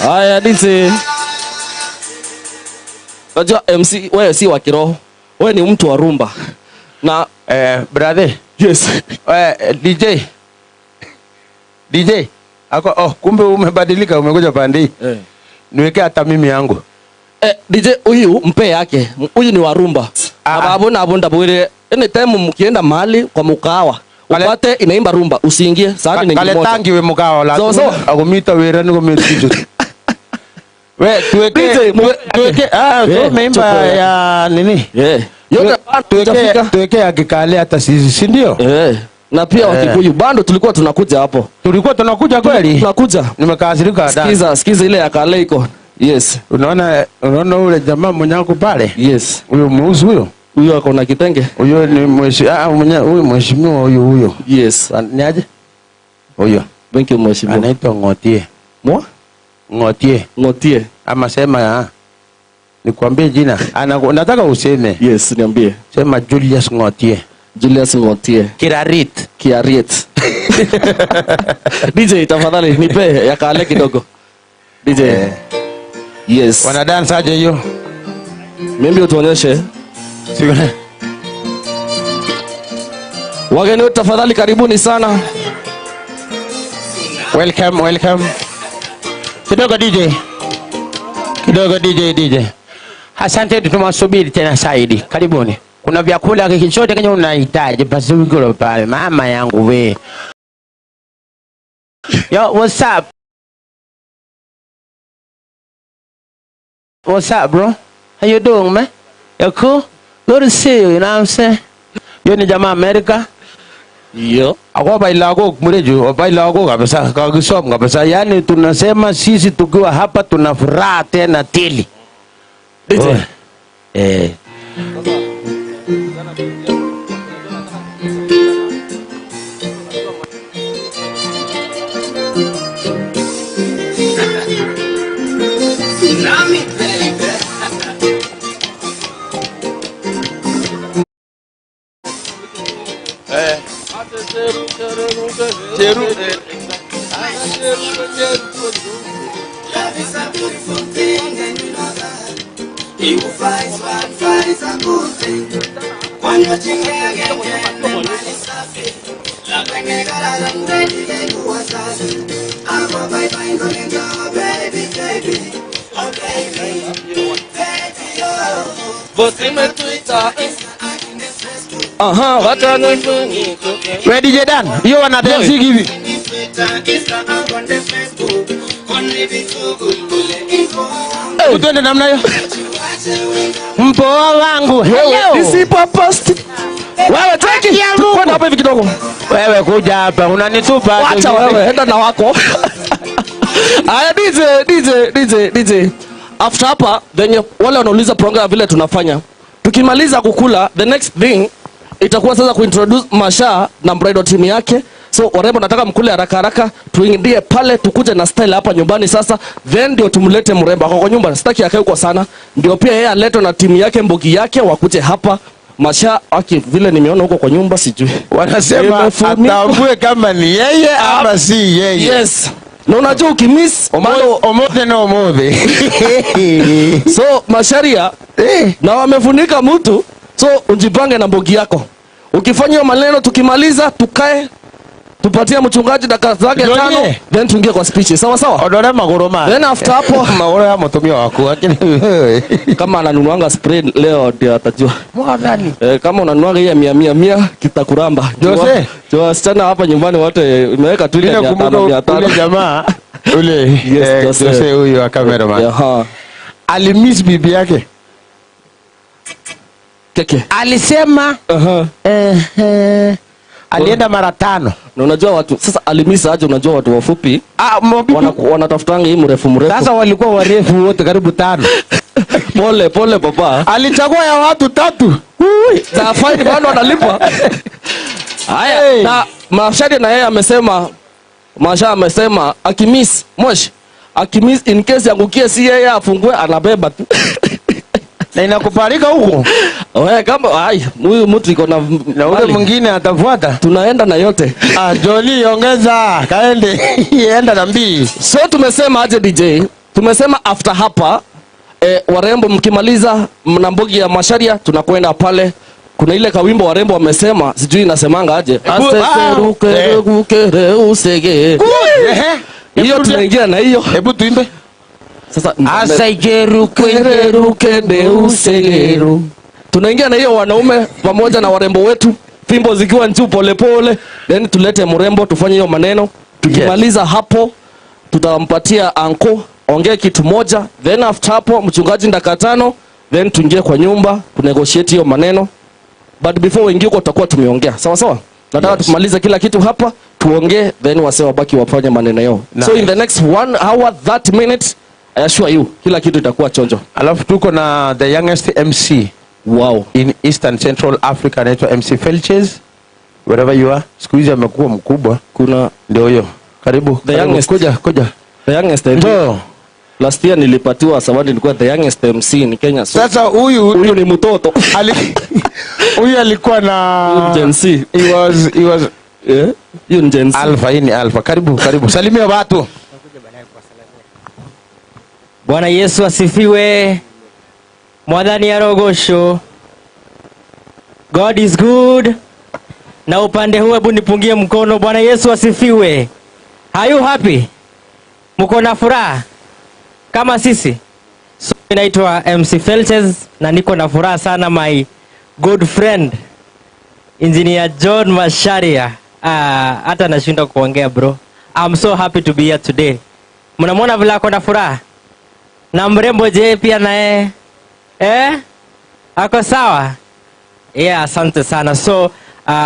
Haya, DJ. Unajua MC, wewe si wa kiroho. Wewe ni mtu wa rumba. Na Brother. Yes. DJ. DJ. Ako, oh, kumbe umebadilika, umekuja pande hii. Niweke hata mimi yangu. DJ, huyu mpe yake. Huyu ni wa rumba. Ababu na abunda bwire. Anytime mkienda mahali kwa mkahawa, upate inaimba rumba, usiingie, sahani ni Kale moja. Tangi we mkahawa la. Sawa, sawa. Akomita wera niko meticho. We tuweke DJ, tuweke tumeimba chukua. Ya nini? Yote bado hujafika. Tuweke ya Kikale hata sisi, si ndio? Na pia Wakikuyu bado tulikuwa tunakuja hapo. Tulikuwa tunakuja kweli? Tunakuja. Nimekasirika dada. Sikiza, sikiza ile ya Kale iko. Yes. Unaona ule jamaa mwenye ako pale? Yes. Huyo mweusi huyo? Huyo ako na kitenge. Huyo ni mwenye huyo mheshimiwa huyo huyo. Yes. Ni aje? Huyo. Thank you, mheshimiwa. Anaitwa Ngotie. Mwa? Ngotie. Ngotie. Ama sema ya. Nikwambie jina. Nataka useme. Yes, niambie. Sema Julius Ngotie. Julius Ngotie. Kirarit. Kiarit. DJ, tafadhali nipe ya Kale kidogo. DJ. Yes. Wana dance aje hiyo? Mimi utuonyeshe. Sikuna. Wageni wote tafadhali karibuni sana. Welcome, welcome. Kidogo DJ. Kidogo DJ, DJ. Asante, tumewasubiri tena zaidi. Karibuni. Kuna vyakula chochote kenye unahitaji basi ukule pale. Mama yangu we. Yo, what's up? What's up, bro? How you doing, man? You cool? Good to see you, you know what I'm saying? Yo ni jamaa America. Yo. Akoba ilagok mreju, oba ilagok kabisa, kakisom kabisa. Yani tunasema sisi tukiwa hapa tuna furaha tena tili. DJ. Oh. Tsunami, baby. Cheru. Love is a beautiful thing and you know that. You fight, fight, fight, a good thing. When you think again, again, money safi. Love and get out and ready, they go aside. I'm a bye bye, gonna go, baby, baby. Oh, baby, baby, oh. Bosi metuita. Aha, wacha nifunike. We DJ Dan, hiyo wana dance hivi. Hey. Twende namna hiyo. Mpoa wangu. Hello. Nisipo post. Wewe cheki. Haki ya Mungu. Kwenda hapa hivi kidogo. Wewe kuja hapa unanitupa. Wacha wewe, enda na wako. Aya DJ, DJ, DJ, DJ. After hapa then wale wanauliza program vile tunafanya. Tukimaliza kukula, the next thing itakuwa sasa kuintroduce Masha na bridal team yake. So warembo nataka mkule haraka haraka, tuingie pale tukuje na style hapa nyumbani sasa, then ndio tumlete mrembo ako kwa nyumba, sitaki akae huko sana. Ndio pia yeye aletwe na timu yake, mbogi yake wakuje hapa. Masha aki vile nimeona huko kwa nyumba sijui. Wanasema Imefunikwa. atambue kama ni yeye ama si yeye. Yes. Na unajua ukimiss bado Omothe na omothe. So Masharia na wamefunika mtu, so ujipange na mbogi yako. Ukifanya hiyo maneno tukimaliza tukae tupatie mchungaji dakika zake Ndio 5, nie. then tuingie kwa speech. Sawa sawa? Odore maguru ma. Then after hapo maguru ya mutumia waku lakini wewe. Kama ananunuanga spray leo ndio atajua. Mwadhani. Kama unanunuanga hiyo mia mia mia kitakuramba. Jose. Jua wasichana hapa nyumbani wote imeweka tu ile Ile mia tano, kumbuka mia tano. ule jamaa ule, Yes, Jose. Jose huyu wa cameraman. Aha. Alimiss bibi yake. Keke. Alisema, Aha. Alienda mara 5. Na unajua watu sasa alimisa aje, unajua watu wafupi Mabibi. Wanatafutanga hii mrefu mrefu. Sasa walikuwa warefu wote karibu 5. Pole pole papa. Alichagua ya watu 3. Ui, za fine bado analipwa. Haya, Hey. na Mashadi na yeye amesema, Masha amesema akimiss Moshi, akimiss in case angukie si yeye afungue anabeba tu. Na inakubalika huko. Wewe kama ai huyu mtu iko na Na ule mali. mwingine atafuata. Tunaenda na yote. Joli ongeza, kaende. Enda na mbii. So tumesema aje DJ? Tumesema after hapa, warembo mkimaliza mna mbogi ya Macharia, tunakwenda pale. Kuna ile kawimbo warembo wamesema, sijui inasemanga aje. Aseserukere usege. Hiyo tunaingia na hiyo. Hebu tuimbe. Sasa Asaijeru Kererukende usegeru. Tunaingia na hiyo wanaume pamoja na warembo wetu, fimbo zikiwa juu polepole, then tulete mrembo tufanye hiyo maneno. Tukimaliza hapo tutampatia anko ongee kitu moja, then after hapo mchungaji dakika 5, then tuingie kwa nyumba kunegotiate hiyo maneno. But before uingie huko tutakuwa tumeongea. Sawa sawa? Nataka tumalize kila kitu hapa, tuongee, then wasee wabaki wafanye maneno yao. So in the next 1 hour 30 minutes, I assure you kila kitu itakuwa chonjo. Alafu tuko na the youngest MC in Eastern Central Africa, anaitwa MC Felches. Wherever you are. Siku hizi amekuwa mkubwa. Kuna ndio huyo. Karibu. The Karibu. youngest. Kuja, kuja. The youngest MC. Ndio. Last year nilipatiwa zawadi, nilikuwa the youngest MC in Kenya. So, sasa huyu huyu ni mtoto. Huyu alikuwa na Huyu Gen Z. He was Yeah. Huyu ni Gen Z. Alpha, hii ni Alpha. Karibu, karibu. Salimia watu. Bwana Yesu asifiwe. Mwathani arogosho. God is good. Na upande huu hebu nipungie mkono. Bwana Yesu asifiwe. Are you happy? Mko na furaha kama sisi? So inaitwa MC Felches na niko na furaha sana, my good friend Engineer John Macharia. Hata nashindwa kuongea bro. I'm so happy to be here today. Mnamwona vile ako na furaha? Na mrembo je pia naye? Ako sawa? Yeah, asante sana. So,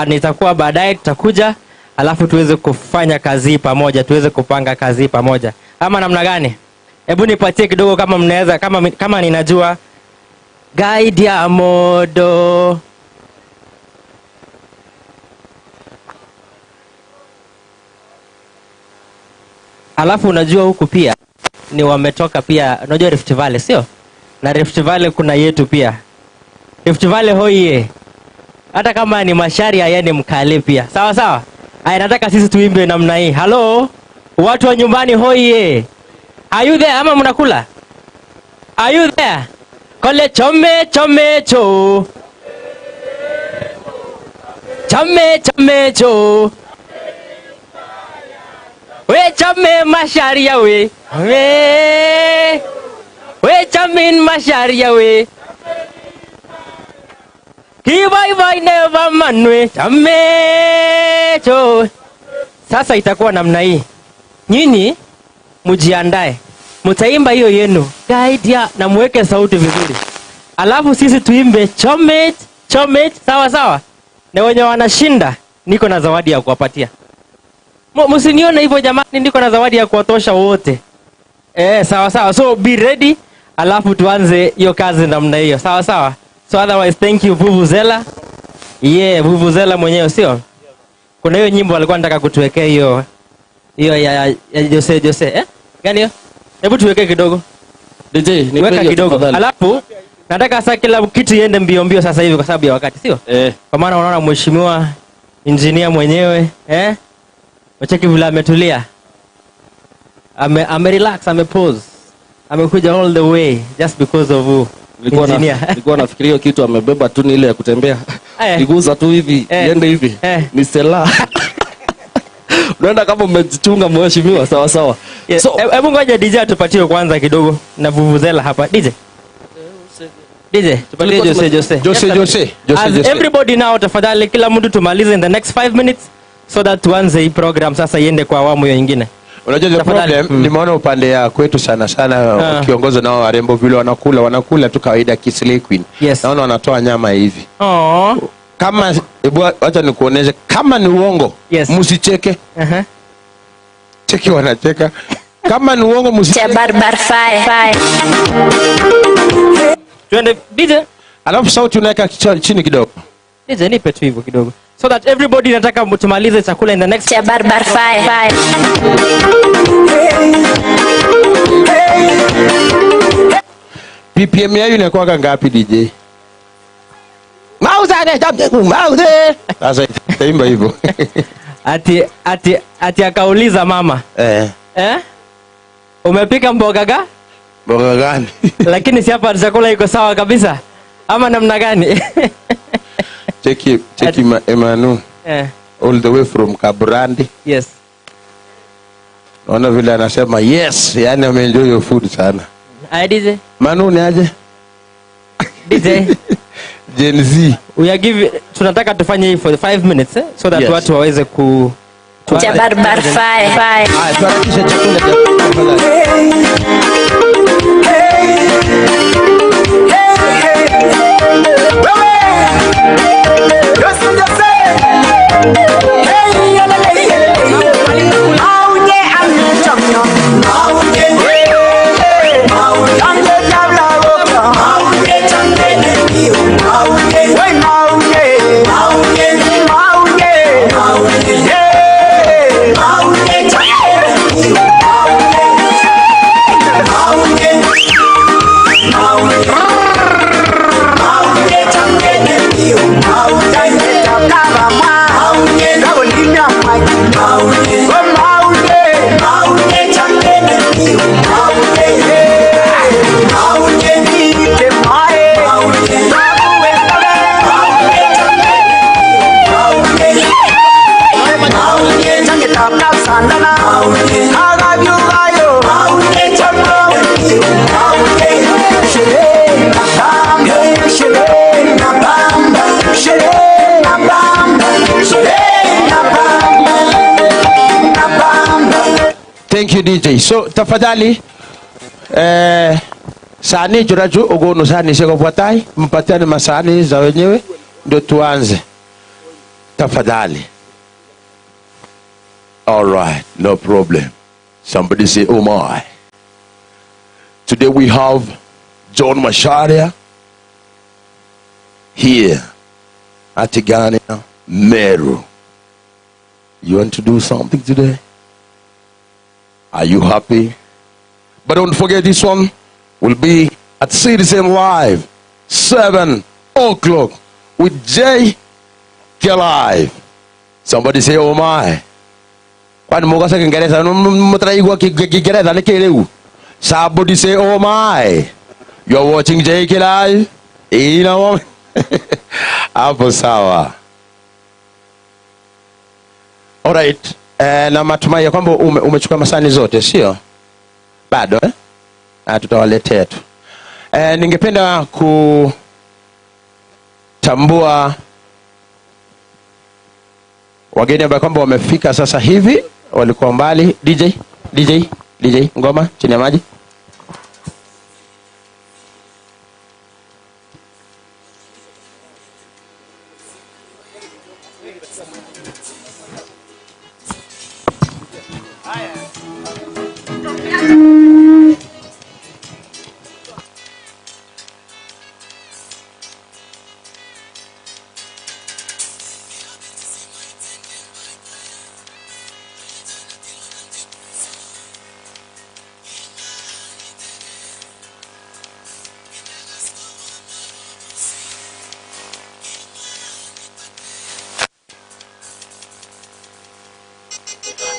nitakuwa baadaye tutakuja alafu tuweze kufanya kazi pamoja, tuweze kupanga kazi pamoja. Ama namna gani? Hebu nipatie kidogo kama mnaweza, kama ninajua. Guide ya modo. Alafu unajua huku pia ni wametoka pia, unajua Rift Valley sio? Na Rift Valley kuna yetu pia. Rift Valley hoye. Hata kama ni Macharia yeye ni mkale pia. Sawa sawa? Aya, nataka sisi tuimbe namna hii. Hello? Watu wa nyumbani hoye. Are you there ama mnakula? Are you there? Kole chome chome cho. Chome chome cho. We chome Macharia we. We. We chamin Macharia we. Ki bye bye never manwe. Chome cho. Sasa itakuwa namna hii. Nyinyi mjiandae. Mtaimba hiyo yenu. Guide ya na muweke sauti vizuri. Alafu sisi tuimbe chome chome, sawa sawa. Na wenye wanashinda niko na zawadi ya kuwapatia. Msinione hivyo jamani, niko na zawadi ya kuwatosha wote. Sawa sawa. So be ready, alafu tuanze hiyo kazi namna hiyo. Sawa sawa. So otherwise thank you Vuvuzela. Yeah, Vuvuzela mwenyewe sio? Kuna hiyo nyimbo alikuwa anataka kutuwekea hiyo hiyo ya Jose Jose, eh? Gani hiyo? Hebu tuweke kidogo. DJ, nipe Weka hiyo kidogo. tafadhali. Alafu nataka sasa kila kitu iende mbio mbio sasa hivi kwa sababu ya wakati, sio? Kwa maana unaona mheshimiwa engineer mwenyewe, eh? Wacheki vile ametulia. Ame relax, ame pause. Amekuja all the way just because of you. Nilikuwa Engineer. nafikiria hiyo kitu amebeba tu ni ile ya kutembea. Iguza tu hivi, iende hivi. Ni sela. Unaenda kama umejichunga mheshimiwa, sawa sawa. Yeah. So, Hebu ngoja DJ atupatie kwanza kidogo na vuvuzela hapa. DJ. DJ, tupatie Tulikuwa Jose, Jose. Jose, Yes, Jose, Jose, As Jose. Everybody now tafadhali kila mtu tumalize in the next 5 minutes so that tuanze hii program sasa iende kwa awamu hiyo nyingine. Unajua the Tafadhali. problem, nimeona upande ya kwetu sana sana wakiongozwa nao warembo vile wanakula tu kawaida Kisli Queen. Naona wanatoa nyama hivi. Kama hebu acha nikuoneshe kama ni uongo. Msicheke. Cheki wanacheka. Kama ni uongo msicheke. Barbar fire. Fire. Twende DJ. Alafu sauti unaweka chini kidogo. DJ nipe tu hivyo kidogo. So that everybody nataka tumalize chakula in the next Barbar fire. Fire. BPM yao inakuwa ngapi DJ? Mauza ne jambe mauze. Sasa itaimba hivyo. Ati akauliza mama. Umepika mboga ga? Mboga gani? Lakini si hapa chakula iko sawa kabisa ama namna gani? Cheki cheki Emanu. All the way from Kabrandi. Yes. Naona vile anasema yes, yani ameenjoy your food sana. Aya DJ. Manu ni aje? DJ. Gen Z. We are give, tunataka tufanye hii for 5 minutes so that Yes. watu waweze ku Jabarbar fire. Fire. Haya, tuharakishe chakula tafadhali. Thank you DJ. So tafadhali sahani churaju ugono sahani siko bwatai mpatiane masahani za wenyewe ndio tuanze. Tafadhali. All right, no problem. Somebody say oh my. Today we have John Macharia here at Tigania, Meru. You want to do something today? Are you happy? But don't forget this one will be at Citizen Live, 7 o'clock with JK Live. Somebody say, oh my. Kwani mugasa Kiingereza, mtraigwa Kiingereza ni kile. Somebody say, oh my. You are watching JK Live? You know? Hapo sawa. All right. Na matumai ya kwamba umechukua masani zote, sio? Bado tutawaletea tu. Ningependa kutambua wageni ambao kwamba wamefika sasa hivi, walikuwa mbali. DJ, DJ, DJ, ngoma chini ya maji.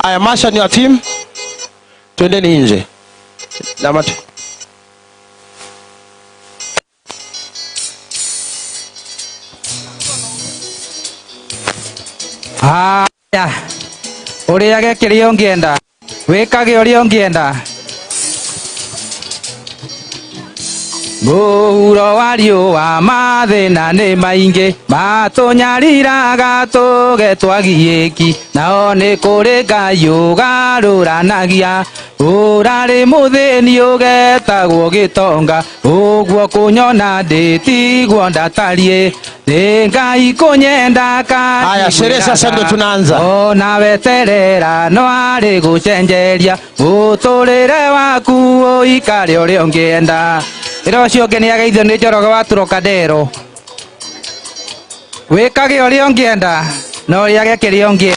Aya, Masha ni wa team. Twendeni nje. Na matu. Haya. Uriage kiria ungienda. Wikage uria ungienda. Mũhuro wa riũa mathĩna nĩ maingĩ matũnyariraga tũge twagiĩki nao nĩ kũrĩ Ngai ũgarũranagia ũrarĩ mũthĩni ũgetagwo gĩtonga ũguo kũnyona ndĩtigwo ndatariĩ nĩ Ngai kũnyenda. Haya, sherehe sasa ndio tunaanza. Ona weterera no arĩ gũcenjeria mũtũrĩre waku ũikare ũrĩa ũngĩenda. Ĩra ũcio ũngĩ nĩageithio nĩ Njoroge wa Trocadero. Wĩkage ũrĩa ũngĩenda na ũrĩage kĩrĩa ũngĩenda.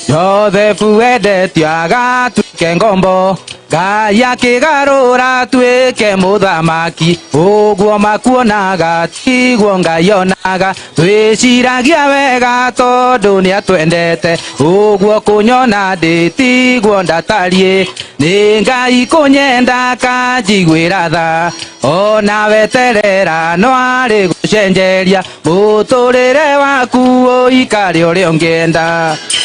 Josefu endetio agatuĩke ngombo Ngai akĩgarũra atuĩke mũthamaki ũguo makuonaga tiguo Ngai onaga twĩciragia wega tondũ nĩatwendete ũguo kũnyona ndĩ tiguo ndatariĩ nĩ Ngai kũnyenda kanjiguĩra tha ona weterera no arĩ gũcenjeria mũtũrĩre waku ũikare ũrĩa ũngĩenda.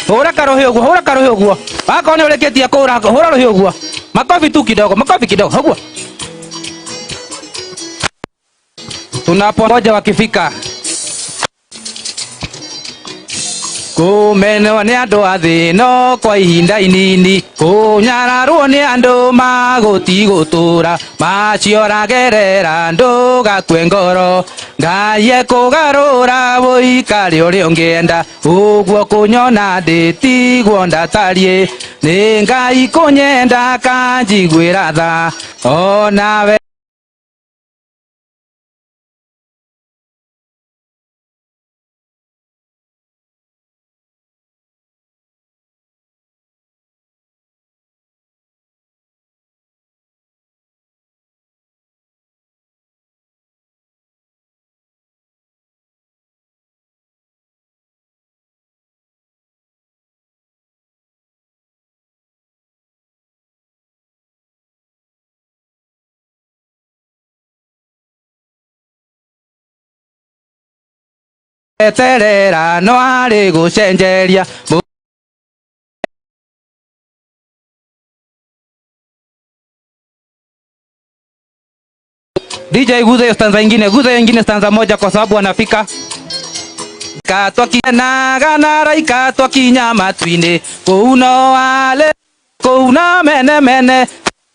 Hũra karũhĩ ũguo, hũra karũhĩ ũguo, wakorwo nĩ ũrĩkĩtie kũhũra hũra rũhĩ ũguo, makofi tu kidogo, makofi kidogo ũguo. Tunapongoja wakifika kũmenwo nĩ andũ a thĩ no kwa ihinda inini kũnyararwo nĩ andũ magũtigũtũra macio ragerera ndũgakue ngoro Ngai ekũgarũra ũikare ũrĩa ũngĩenda ũguo kũnyona ndĩ tiguo ndatariĩ nĩ Ngai kũnyenda kanjiguĩra tha onawe. Eterera no arĩ gũcenjeria. DJ guza hiyo stanza ingine, guza hiyo ingine stanza moja kwa sababu wanafika. Katwakinaga na raika twakinya matu-inĩ kũu no ale kũu no mene mene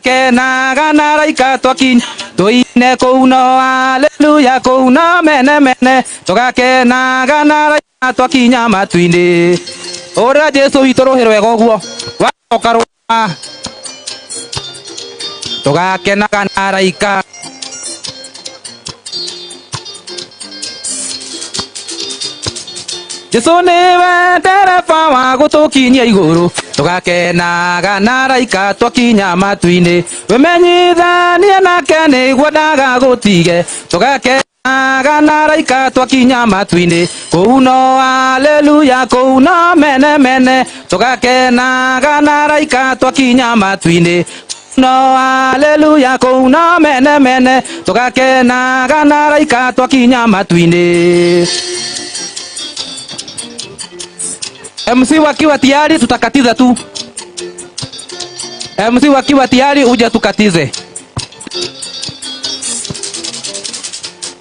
kenaga na raika twakinya tuine kũu no haleluya kũu no mene mene tũgakenaga na raika twakinya matu-inĩ. Ũrĩra Jesu witũ rũhĩ rwega ũguo wacoka rũma tũgakenaga na raika. Jesu nĩwe ndereba wa gũtũkinyia igũrũ tũgakenaga na raika twakinya matu-inĩ wĩmenyithanie nake nĩguo ndagagũtige tũgakenaga na raika twakinya matu-inĩ kũu no haleluya kũu no mene mene tũgakenaga na raika twakinya matu-inĩ no haleluya kũu no mene mene tũgakenaga na raika twakinya matu-inĩ. MC wakiwa tayari tutakatiza tu. MC wakiwa tayari uje tukatize.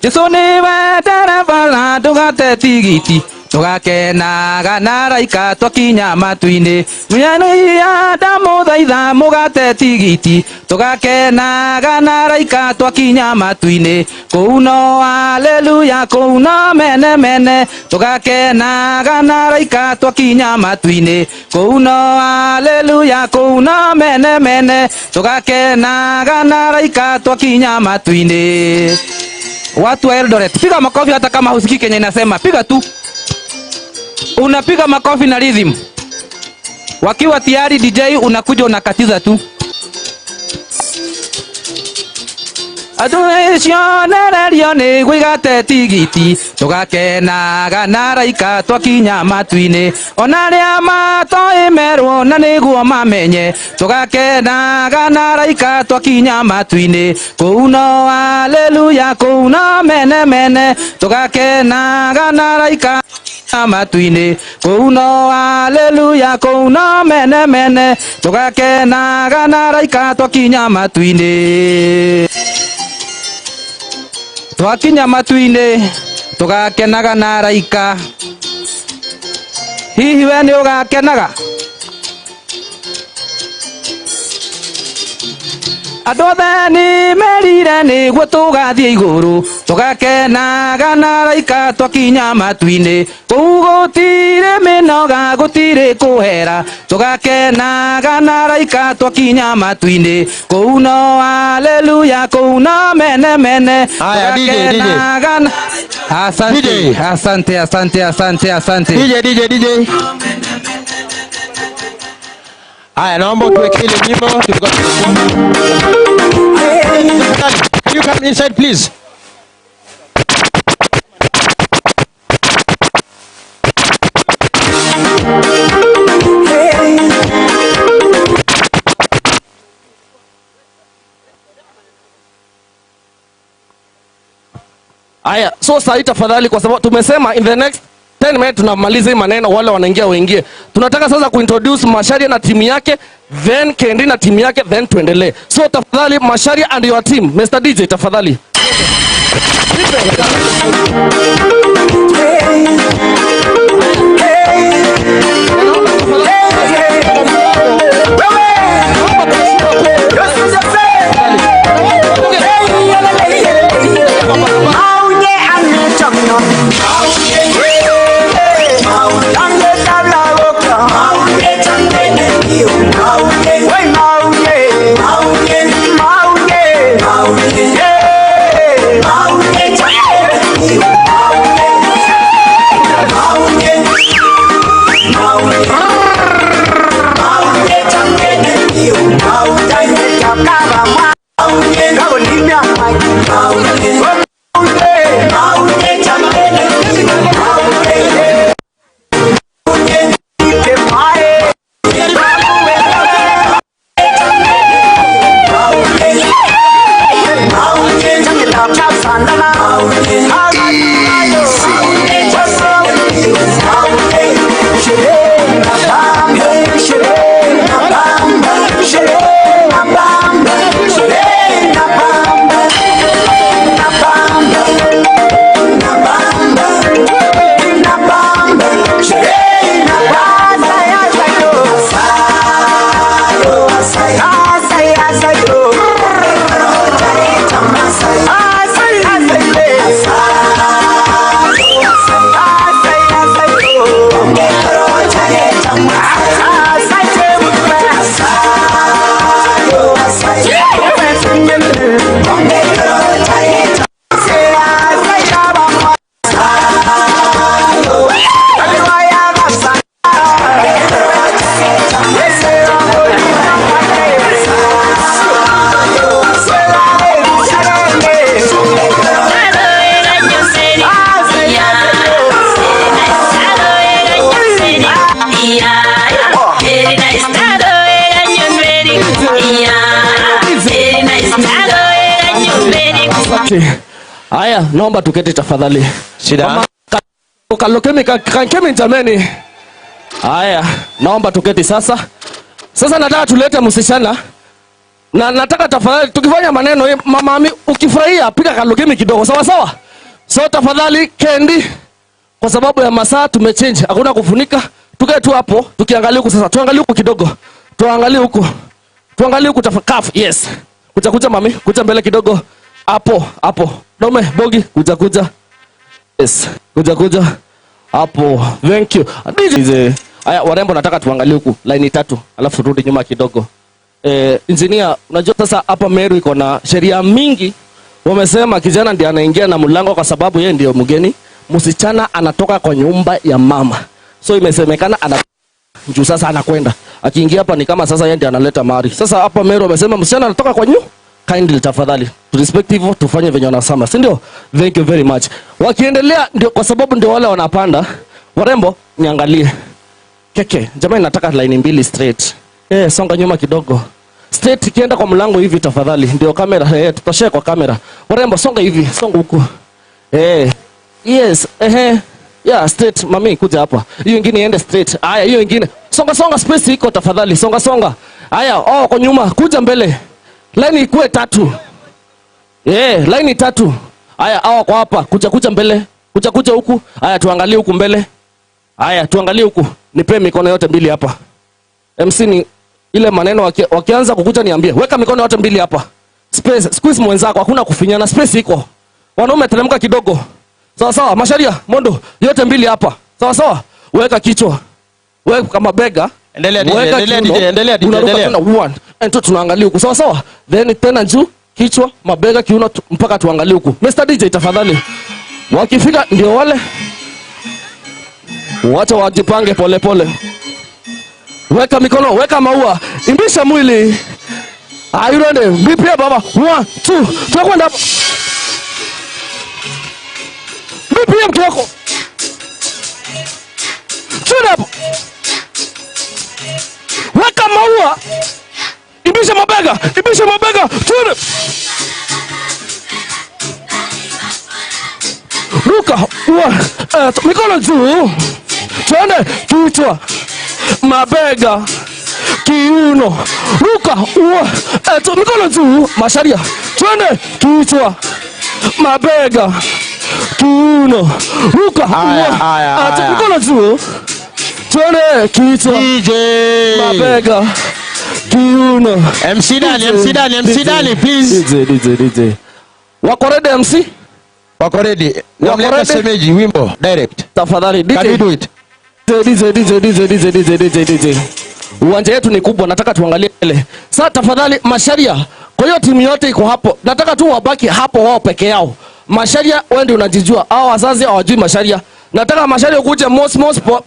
Jesu nĩwe ndereba ndũgate tigiti tũgakenaga na raika twakinya matu-inĩ mĩanĩia ndamũthaitha mũgate tigiti tũgakenaga na raika twakinya matu-inĩ kũu no haleluya kũu no mene mene tũgakenaga na raika twakinya matu-inĩ kũu no haleluya kũu no mene mene tũgakenaga na raika twakinya matu-inĩ. Watu wa Eldoret, piga makofi hata kama husikii kenye inasema, piga tu. Unapiga makofi na rhythm. Wakiwa tayari DJ unakuja unakatiza tu. Atucionererio nĩguo igate tigiti tũgakenaga na raika twakinya matu-inĩ ona arĩa matoĩ merwo na nĩguo mamenye tũgakenaga na raika twakinya matu-inĩ kũu no haleluya kũu no mene mene tũgakenaga na raika matu-inĩ kũu no haleluya kũu no mene mene tũgakenaga na raika twakinya matu-inĩ. Twakinya matu-inĩ tũgakenaga na raika. Hihi we nĩ ũgakenaga? Andũ othe nĩ merire nĩguo tũgathiĩ igũrũ tũgakenaga na raika twakinya matu-inĩ kũu gũtirĩ mĩnoga gũtirĩ kũhera tũgakenaga na raika twakinya matu-inĩ kũu no haleluya kũu no mene mene tũgakenaga na... Asante, asante, asante, asante, asante. DJ, DJ, DJ. Haya, naomba tuweke ile nyimbo tulikuwa tunakuomba. Can you come inside please? Aya, so sasa tafadhali, kwa sababu tumesema in the next 10 minutes tunamaliza hii maneno, wale wanaingia waingie. Tunataka sasa kuintroduce Macharia na timu yake, then Kendi na timu yake, then tuendelee. So tafadhali Macharia and your team, Mr. DJ tafadhali. Haya, naomba tuketi tafadhali. Shida. Kalokemi kankemi jameni. Haya, naomba tuketi sasa. Sasa nataka tulete msichana. Na nataka tafadhali tukifanya maneno mama ukifurahia piga kalokemi kidogo, sawa sawa? So tafadhali Kendi, kwa sababu ya masaa tumechange, hakuna kufunika. Tukae tu hapo tukiangalia huku sasa. Tuangalie huku kidogo. Tuangalie huku. Tuangalie huku tafadhali. Yes. Kuja kuja mami, kuja mbele kidogo. Hapo, hapo. Dome, bogi, kuja kuja. Yes, kuja kuja. Hapo. Thank you. DJ. Aya, warembo nataka tuangalie huku line 3, alafu rudi nyuma kidogo. Engineer, unajua sasa hapa Meru iko na sheria mingi. Wamesema kijana ndiye anaingia na mlango kwa sababu yeye ndio mgeni. Msichana anatoka kwa nyumba ya mama. So imesemekana ana juu sasa anakwenda. Akiingia hapa ni kama sasa yeye ndiye analeta mali. Sasa hapa Meru wamesema msichana anatoka kwa nyumba. Kindly tafadhali, respect hivyo, tufanye venye wanasema, si ndio? Thank you very much. Wakiendelea ndio kwa sababu ndio wale wanapanda. Warembo niangalie. Keke, jamani nataka line 2 straight. Songa nyuma kidogo. Straight ikienda kwa mlango hivi tafadhali. Ndio kamera, tutashare kwa kamera. Warembo songa hivi, songa huku. Yes, Yeah, straight mami kuja hapa. Hiyo nyingine iende straight. Haya, hiyo nyingine. Songa songa, space iko tafadhali. Songa songa. Haya, kwa nyuma, kuja mbele. Line ikuwe 3. Line 3. Haya, hawa kwa hapa, kuja kuja mbele. Kuja kuja huku. Haya, tuangalie huku mbele. Haya, tuangalie huku. Nipe mikono yote 2 hapa. MC ni ile maneno wakianza kukuja niambie. Weka mikono yote 2 hapa. Space, squeeze mwenzako, hakuna kufinyana, space iko. Wanaume teremka kidogo. Sawa sawa, Macharia, Mondo, yote 2 hapa. Sawa sawa. Weka kichwa. Weka kama bega. Endelea DJ, endelea DJ, endelea DJ, endelea. 1 and 2 tunaangalia huku. Sawa sawa. Then tena juu, kichwa, mabega, kiuno mpaka tuangalie huku. Mr. DJ tafadhali. Wakifika ndio wale. Wacha wajipange pole pole. Weka mikono, weka maua, imbisha mwili. Are you ready? BPM baba. 1 2. Tunakwenda hapo. BPM kioko. Twende hapo. Weka maua. Imbisha mabega, imbisha mabega. Twende. Ruka, mikono juu. Twende, kichwa, mabega, kiuno. Ruka, mikono juu, Masharia. Twende, kichwa, mabega, kiuno. Ruka, mikono juu. Twende, kichwa, DJ, mabega, kiuno. MC Dani, MC Dani, MC Dani, please. DJ, DJ, DJ. Wako ready MC? Wako ready. Wako ready? Semeji wimbo direct. Tafadhali DJ. Can we do it? DJ, DJ, DJ, DJ, DJ, DJ, DJ. Uwanja yetu ni kubwa, nataka tuangalie ile. Sasa tafadhali Masharia, kwa hiyo timu yote iko hapo. Nataka tu wabaki hapo wao peke yao. Masharia wewe ndio unajijua. Hao wazazi hawajui Masharia. Nataka Masharia ukuje mos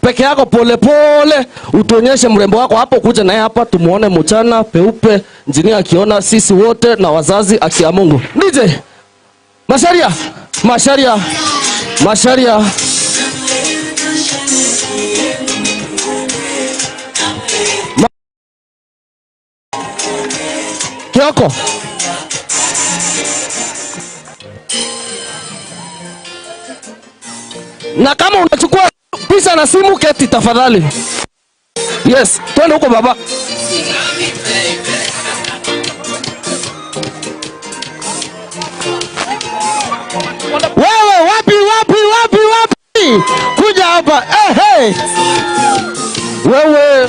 peke yako pole pole, utuonyeshe mrembo wako hapo, kuja naye hapa tumuone mchana peupe, injinia akiona sisi wote na wazazi akia Mungu. DJ. Masharia, Masharia, Masharia. Kioko. Na kama unachukua pesa na simu keti tafadhali. Yes, twende huko baba. Wewe wapi wapi wapi wapi? Kuja hapa. Hey. Wewe.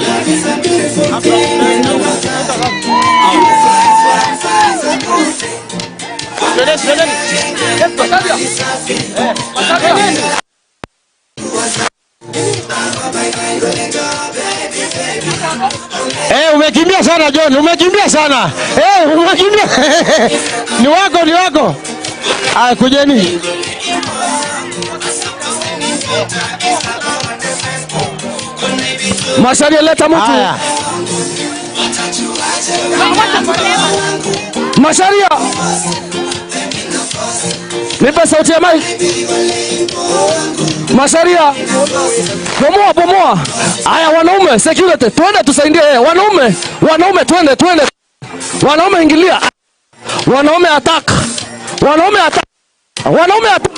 Umekimbia sana John, umekimbia sana. Umekimbia. Ni wako, ni wako. Aya, kujeni. Masharia leta mtu. Masharia. Nipe sauti ya mic. Masharia. Bomoa, bomoa. Aya wanaume, security, twende tusaidie yeye. Wanaume, wanaume twende, twende. Wanaume ingilia. Wanaume attack. Wanaume attack. Wanaume attack.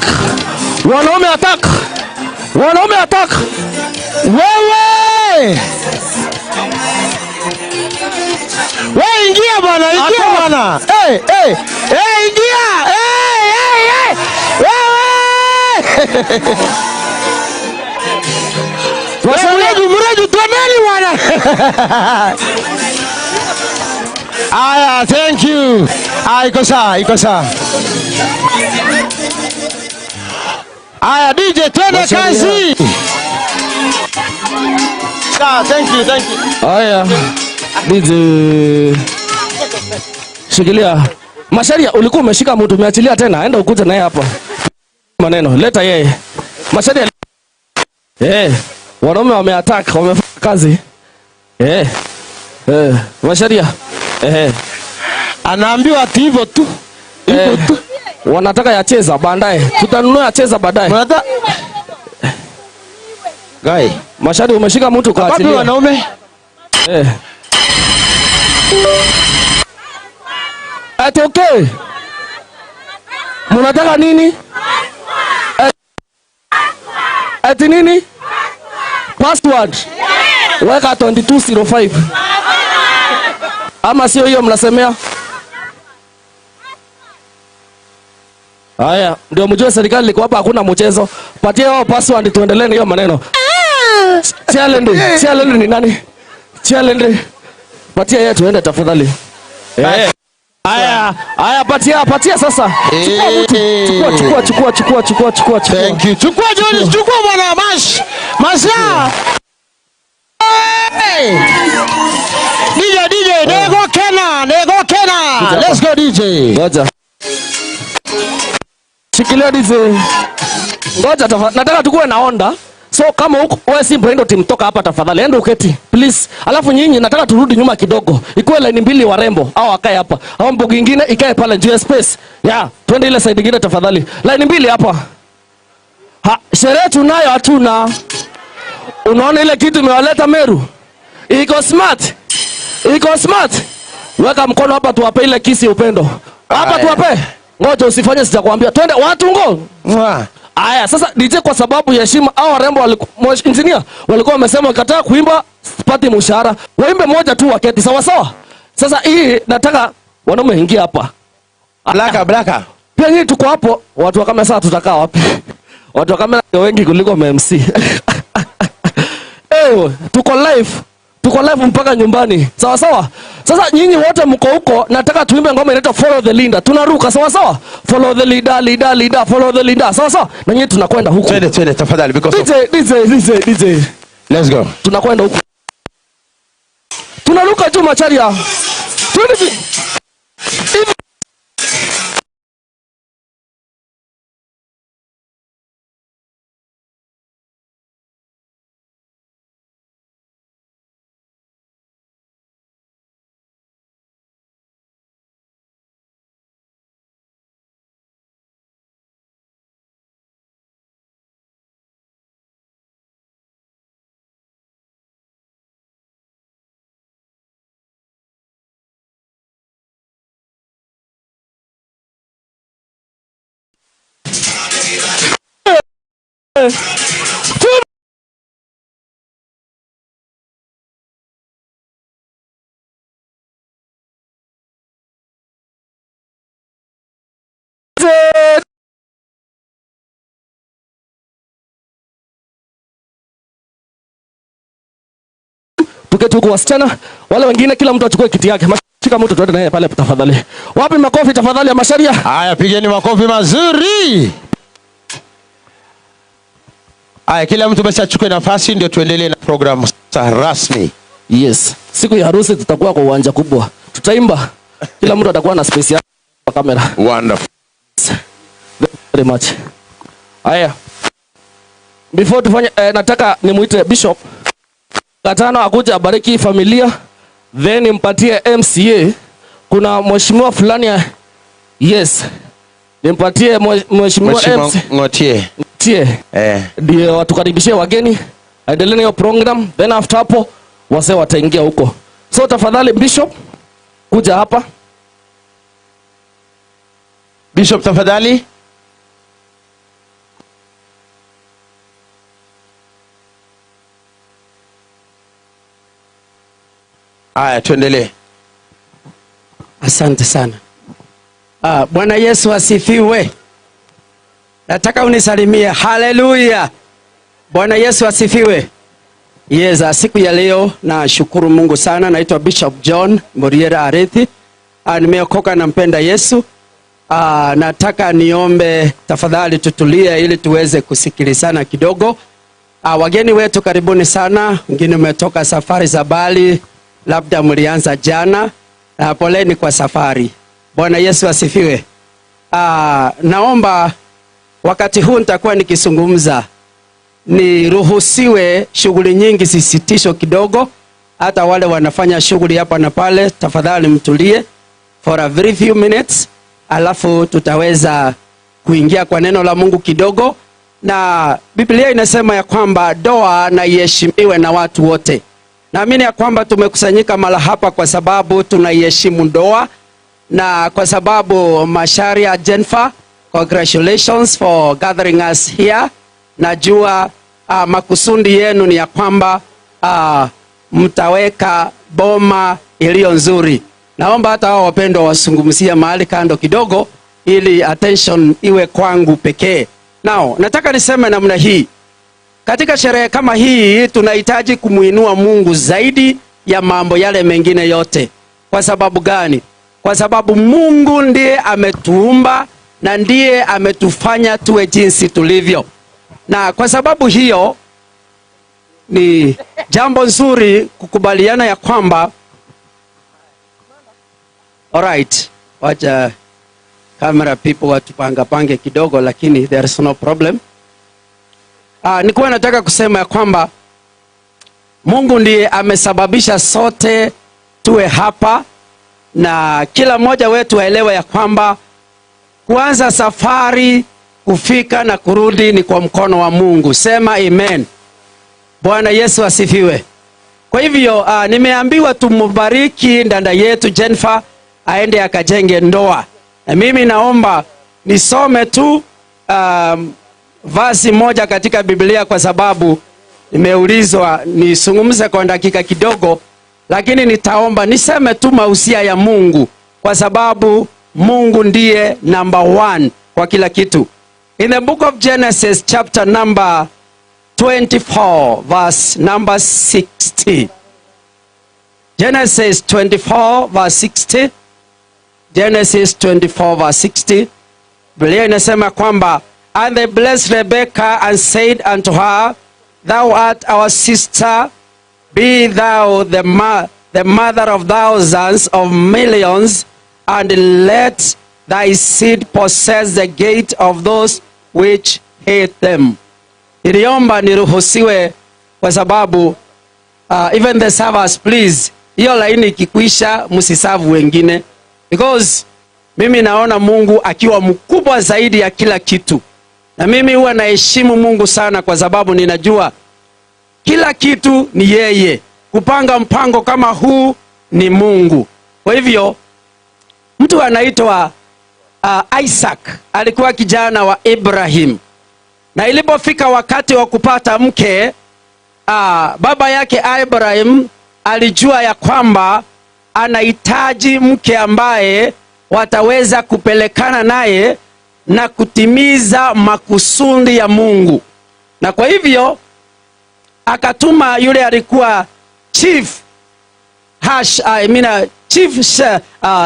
Wanaume attack. Wanaume attack. Wewe. Wewe ingia bwana, ingia bwana. Hey, hey. Hey, ingia. Hey, hey, hey. Wewe. Mreju, mreju, twendeni bwana. Aya, thank you. Ah, iko sawa, iko sawa. Aya, DJ, twende kazi. Sawa, thank you, thank you. Aya, DJ. Shikilia. Masharia, ulikuwa umeshika mtu, umeachilia tena. Enda ukute naye hapa. Maneno, leta yeye. Masharia. Wanaume wameattack, wamefanya kazi. Masharia. Anaambiwa ati hivyo tu. Hivyo tu. Wanataka ya cheza baadaye. Tutanunua ya cheza baadaye. Guy. Mashari umeshika mtu kwa Wapi achilia. wanaume? Ati okay. Mnataka nini? Ati nini? Password. Weka 2205. Ama sio hiyo mnasemea? Haya, ndio mjue serikali iko hapa, hakuna mchezo. Patie wao password tuendelee na hiyo maneno. Challenge, challenge ni nani? Challenge. Patia yeye tuende tafadhali. Haya, haya patia, patia sasa. Chukua mtu. Chukua, chukua, chukua, chukua, chukua, chukua. Thank you. Chukua Johnny, chukua bwana Mash. Masha. Hey. DJ, DJ, nego Kena, nego Kena. Let's go DJ. Ngoja. Shikilia DJ. Ngoja tafadhali. Nataka tukue na onda. So So kama huko wewe si Brendo team, toka hapa tafadhali. Enda uketi please. Alafu nyinyi nataka turudi nyuma kidogo. Ikuwe line mbili warembo au wakae hapa. Au mbogi nyingine ikae pale juu ya space. Yeah, twende ile side nyingine tafadhali. Line mbili hapa. Ha, sherehe tunayo hatuna. Unaona ile kitu imewaleta Meru? Iko smart. Iko smart. Weka mkono hapa tuwape ile kisi upendo. Hapa tuwape. Ngoja usifanye sitakwambia. Twende watu ngo. Aya, sasa DJ kwa sababu ya heshima hao warembo engineer walikuwa wamesema wakataa kuimba sipati mshahara. Waimbe moja tu waketi sawa sawa. Sasa hii nataka wanaume ingia hapa. Blaka blaka. Pia nyinyi tuko hapo, watu wa kamera sasa tutakaa wapi? Watu wa kamera wengi kuliko MC. Tuko live. Tuko live mpaka nyumbani. Sawa sawa. Sasa nyinyi wote mko huko, nataka tuimbe ngoma inaitwa Follow the Leader. Tunaruka sawa sawa. Follow the leader, leader, leader, follow the leader. Sawa sawa. Na nyinyi tunakwenda huko. Twende twende tafadhali because DJ DJ DJ DJ. Let's go. Tunakwenda huko. Tunaruka juu Macharia. Twende hivi. Tuketi huku wasichana, wale wengine kila mtu achukue kiti yake. Shika mtu tuende naye pale tafadhali. Wapi makofi tafadhali ya Macharia? Haya, pigeni makofi mazuri. Haya, kila mtu basi achukue nafasi ndio tuendelee na programu rasmi. Yes. Siku ya harusi tutakuwa kwa uwanja kubwa. Tutaimba. Kila mtu atakuwa na space yake kwa kamera. Wonderful. Very much. Haya. Before tufanye nataka nimuite Bishop Katano akuje abariki familia, then nimpatie MCA. Kuna mheshimiwa fulani ya, yes. Nimpatie mheshimiwa MC Ngotie. Ngotie. Ndio watukaribishie wageni. Aendelee na hiyo program, then after hapo wazee wataingia huko. So tafadhali Bishop kuja hapa. Bishop tafadhali. Aya, tuendelee. Asante sana. Bwana Yesu asifiwe. Nataka unisalimie. Haleluya. Bwana Yesu asifiwe. Yes, siku ya leo nashukuru Mungu sana. Naitwa Bishop John Muriera Arithi. Nimeokoka na mpenda Yesu. Nataka niombe tafadhali tutulie ili tuweze kusikilizana kidogo. Wageni wetu karibuni sana. Wengine mmetoka safari za mbali, labda mlianza jana. Poleni kwa safari. Bwana Yesu asifiwe. Naomba wakati huu nitakuwa nikizungumza niruhusiwe shughuli nyingi zisitishwe kidogo. Hata wale wanafanya shughuli hapa na pale, tafadhali mtulie for a very few minutes, alafu tutaweza kuingia kwa neno la Mungu kidogo. Na Biblia inasema ya kwamba ndoa na iheshimiwe na watu wote. Naamini ya kwamba tumekusanyika mara hapa kwa sababu tunaiheshimu ndoa, na kwa sababu Macharia Jennifer, congratulations for gathering us here. Najua makusudi yenu ni ya kwamba mtaweka boma iliyo nzuri. Naomba hata hao wapendwa wasungumzie mahali kando kidogo ili attention iwe kwangu pekee. Now, nataka niseme namna hii. Katika sherehe kama hii tunahitaji kumuinua Mungu zaidi ya mambo yale mengine yote. Kwa sababu gani? Kwa sababu Mungu ndiye ametuumba na ndiye ametufanya tuwe jinsi tulivyo. Na kwa sababu hiyo ni jambo nzuri kukubaliana ya kwamba, alright, wacha camera people watupanga pange kidogo, lakini there is no problem. Nilikuwa nataka kusema ya kwamba Mungu ndiye amesababisha sote tuwe hapa, na kila mmoja wetu aelewe ya kwamba kuanza safari, kufika na kurudi ni kwa mkono wa Mungu. Sema amen. Bwana Yesu asifiwe. Kwa hivyo nimeambiwa tumubariki dada yetu Jennifer aende akajenge ndoa. Na mimi naomba nisome tu verse moja katika Biblia kwa sababu nimeulizwa nisungumze kwa dakika kidogo, lakini nitaomba niseme tu mausia ya Mungu kwa sababu Mungu ndiye number one kwa kila kitu. In the book of Genesis chapter number 24 verse number 60. Genesis 24 verse 60. Genesis 24 verse 60. Biblia inasema kwamba, and they blessed Rebekah and said unto her, thou art our sister, be thou the mother of thousands of millions, and let thy seed possess the gate of those which hate them. Niliomba niruhusiwe kwa sababu even the servers, please, hiyo laini ikikwisha msiserve wengine, because mimi naona Mungu akiwa mkubwa zaidi ya kila kitu, na mimi huwa naheshimu Mungu sana kwa sababu ninajua kila kitu ni yeye. Kupanga mpango kama huu ni Mungu. Kwa hivyo mtu anaitwa Isaac alikuwa kijana wa Ibrahim, na ilipofika wakati wa kupata mke, baba yake Ibrahim alijua ya kwamba anahitaji mke ambaye wataweza kupelekana naye na kutimiza makusudi ya Mungu. Na kwa hivyo akatuma yule alikuwa chief hash, I mean, chief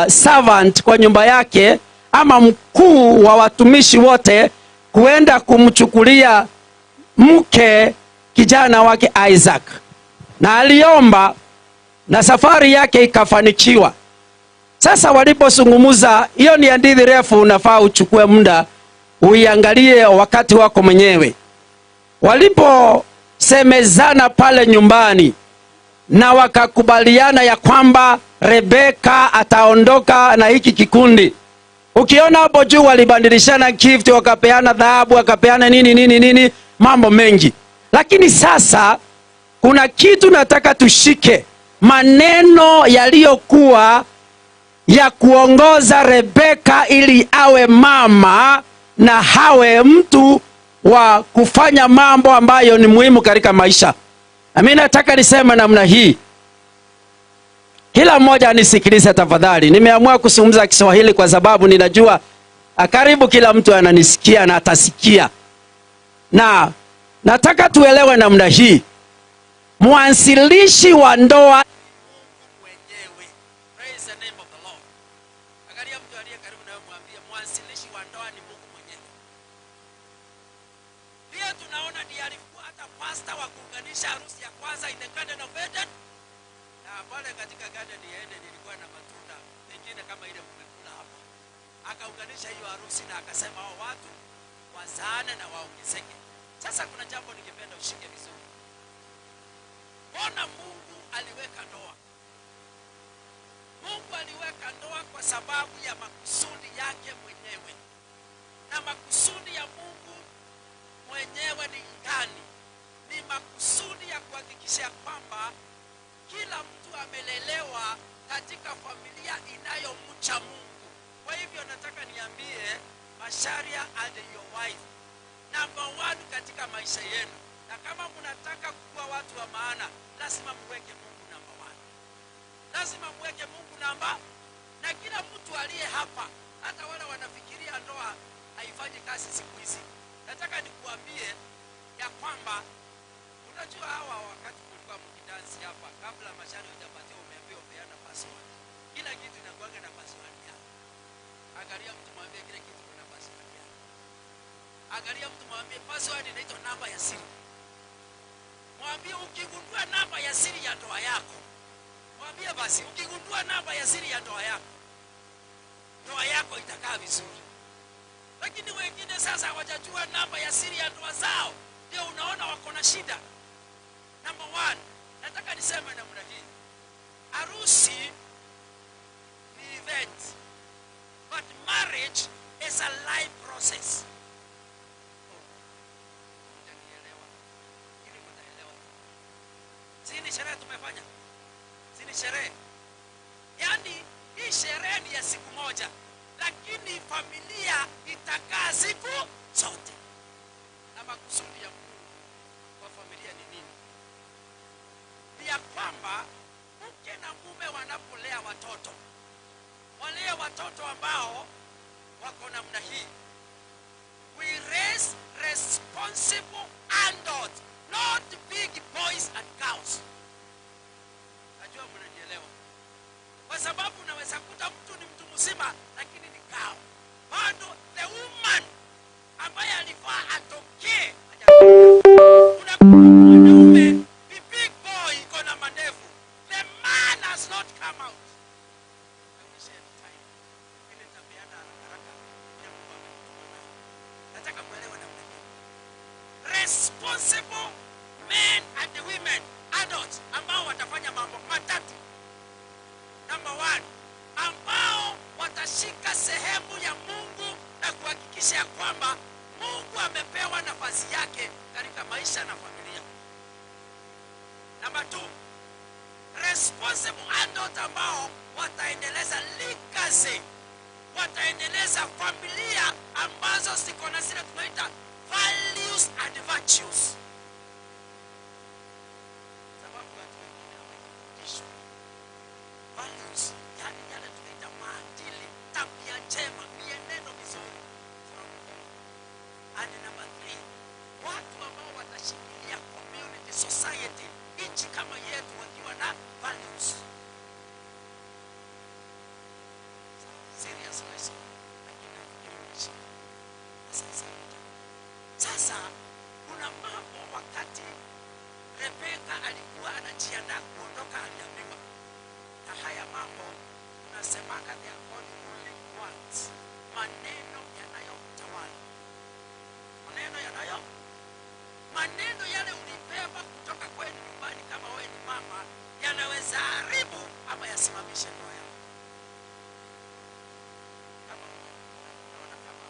servant kwa nyumba yake, ama mkuu wa watumishi wote, kuenda kumchukulia mke kijana wake Isaac. Na aliomba na safari yake ikafanikiwa. Sasa walipozungumza, hiyo ni hadithi refu, unafaa uchukue muda uiangalie wakati wako mwenyewe. Waliposemezana pale nyumbani na wakakubaliana ya kwamba Rebeka ataondoka na hiki kikundi. Ukiona hapo juu walibadilishana gift, wakapeana dhahabu, wakapeana nini nini nini, mambo mengi. Lakini sasa kuna kitu nataka tushike, maneno yaliyokuwa ya kuongoza Rebeka ili awe mama na hawe mtu wa kufanya mambo ambayo ni muhimu katika maisha. Na mimi nataka niseme namna hii. Kila mmoja anisikilize tafadhali. Nimeamua kuzungumza Kiswahili kwa sababu ninajua karibu kila mtu ananisikia na atasikia. Na nataka tuelewe namna hii. Mwanzilishi wa ndoa mwenyewe. Praise the name of the Lord. Angalia mtu aliye karibu nawe, mwambie mwanzilishi wa ndoa ni Mungu mwenyewe. Pia tunaona ndiye alikuwa hata pastor wa kuunganisha harusi ya kwanza in the Garden of Eden. Na pale katika Garden ya Eden ilikuwa na matunda mengine kama ile mmekula hapa. Akaunganisha hiyo harusi na akasema hao watu wazaane na waongezeke. Sasa kuna jambo ningependa ushike vizuri. Mbona Mungu aliweka ndoa? Mungu aliweka ndoa kwa sababu ya makusudi yake mwenyewe. Na makusudi ya Mungu mwenyewe ni gani? Ni makusudi ya kuhakikisha kwamba kila mtu amelelewa katika familia inayomcha Mungu. Kwa hivyo nataka niambie Macharia and your wife, number one katika maisha yenu, na kama mnataka kuwa watu wa maana, lazima muweke Mungu number one. Lazima muweke Mungu namba. Na kila mtu aliye hapa, hata wale wanafikiria ndoa haifanyi kazi siku hizi, nataka nikuambie ya kwamba unajua hawa wakati kulikuwa mkidansi hapa, kabla Macharia hujapatiwa umeambiwa peana password. Kila kitu inakuanga na password yake. Angalia mtu mwambie kile kitu kuna password yake. Angalia mtu mwambie password inaitwa namba ya siri. Mwambie ukigundua namba ya siri ya ndoa yako, mwambie basi ukigundua namba ya siri ya ndoa yako, ndoa yako itakaa vizuri. Lakini wengine sasa hawajajua namba ya siri ya ndoa zao. Ndio unaona wako na shida. Number 1, nataka niseme namna hii. Harusi ni event, but marriage is a life process. Mtanielewa. Ili mtaelewa. Si ni sherehe tumefanya? Si ni sherehe? Yaani hii sherehe ni ya siku moja, lakini familia itakaa siku zote. Na makusudi ya Mungu kwa familia ni nini? Ni ya kwamba mke na mume wanapolea watoto, walee watoto ambao wako namna hii. We raise responsible adults, not big boys and girls. Najua mnanielewa. Kwa sababu unaweza kuta mtu ni mtu mzima lakini ni cow. Bado the woman ambaye alifaa atokee. Kuna mwanaume ni big boy iko na mandevu. The man has not come out. I wish I had time. Ile nitapeana haraka ya Mungu amenituma nayo. Nataka muelewe namna hii. Responsible men and women, adults ambao watafanya mambo matatu. Number 1, ambao watashika sehemu ya Mungu na kuhakikisha ya kwamba Mungu amepewa nafasi yake katika maisha na familia. Number 2, responsible adults ambao wataendeleza legacy, wataendeleza familia ambazo ziko na zile tunaita values and virtues. Sababu watu wengine hawajafundishwa values, yani yale tunaita maadili, tabia njema, mienendo mizuri. And number 3, watu ambao watashikilia community, society, nchi kama yetu wakiwa na values. Serious lesson. Lakini nafikiri umeshika. Sasa kuna mambo wakati Rebeka alikuwa anajiandaa kuondoka aliambiwa. Na haya mambo tunasemanga they are called ruling words. Maneno yanayotawala. Maneno yanayo, maneno yale ulibeba kutoka kwenu nyumbani kama wewe ni mama, yanaweza haribu ama yasimamishe ndoa yako. Kama unaona kama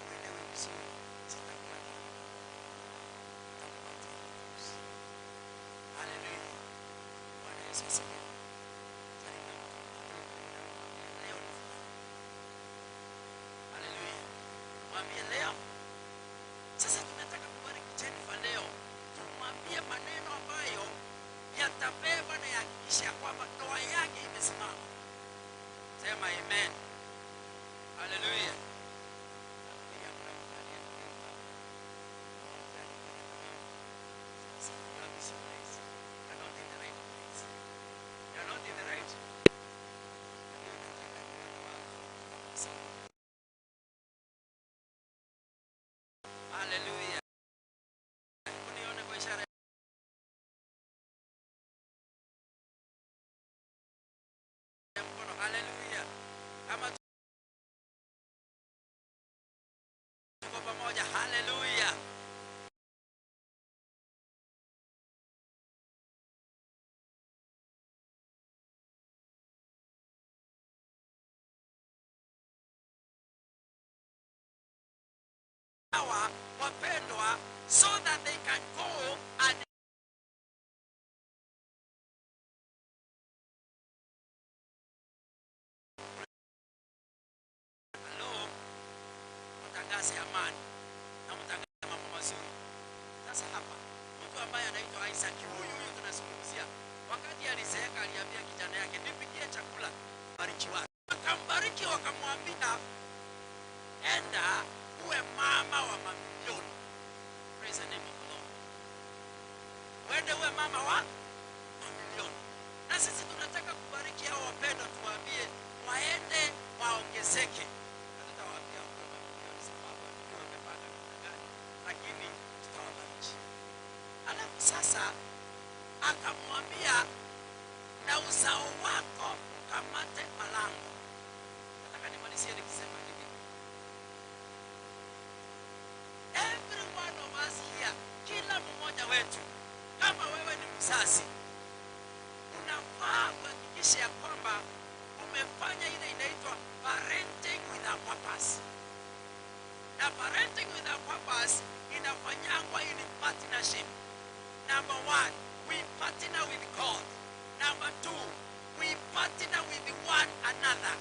uelewe vizuri, sitakuwa nitakupatia. Haleluya. Bwana Yesu asifiwe. Leo ni furaha. Haleluya. Mwambie leo. Sasa tunataka kubariki Jennifer leo. Tumwambie maneno ambayo yatabeba na yahakikisha kwamba ndoa yake imesimama. Sema amen. Haleluya. You're not in the right place. You're not in the right. Haleluya. Unione kwa ishara ya mkono. Haleluya. Kama tuko pamoja. Haleluya. Hawa wapendwa, so that they can go and hello, mtangaze amani na mtangaze mambo mazuri. Sasa hapa mtu ambaye anaitwa Isaac, huyu huyu tunazungumzia, wakati alizeeka aliambia kijana yake, nipikie chakula, bariki watu. Akambariki, wakamwambia enda uwe mama wa mamilioni. Praise the name of the Lord. Uende uwe mama wa mamilioni. Na sisi tunataka kubariki hao wapendwa, tuwaambie waende waongezeke. Hatutawaambia wawe mamilioni sababu hatujui wamepanga namna gani, lakini tutawabariki. Alafu sasa akamwambia na uzao wako ukamate malango. Nataka nimalizie nikisema hivi. Every one of us here, kila Inafanyangwa in partnership. Number one, we partner with God. Number two, we partner with one another.